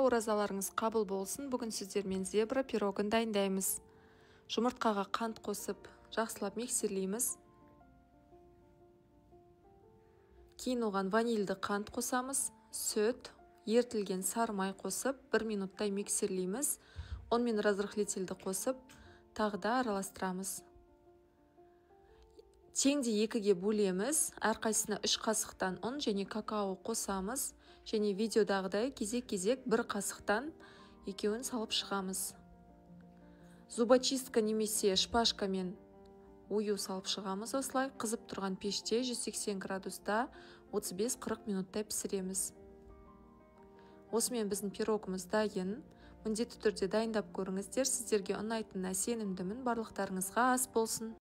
Оразаларыңыз қабыл болсын. Бүгін сіздермен зебра пирогын дайындаймыз. Жұмыртқаға қант қосып, жақсылап миксерлейміз. Кейін оған ванильді қант қосамыз, сүт, ерітілген сары май қосып, 1 минуттай миксерлейміз. Ұн мен разрыхлительді қосып, тағы да араластырамыз. Теңдей 2-ге бөлеміз, әрқайсысына 3 қасықтан ұн және какао қосамыз, және видеодағыдай кезек-кезек 1 қасықтан екеуін салып шығамыз. Зубочистка немесе шпажкамен ою салып шығамыз осылай. Қызып тұрған пеште 180 градуста 35-40 минуттай пісіреміз. Осымен біздің пирогымыз дайын. Міндетті түрде дайындап көріңіздер. Сіздерге ұнайтынына сенімдімін. Барлықтарыңызға ас болсын.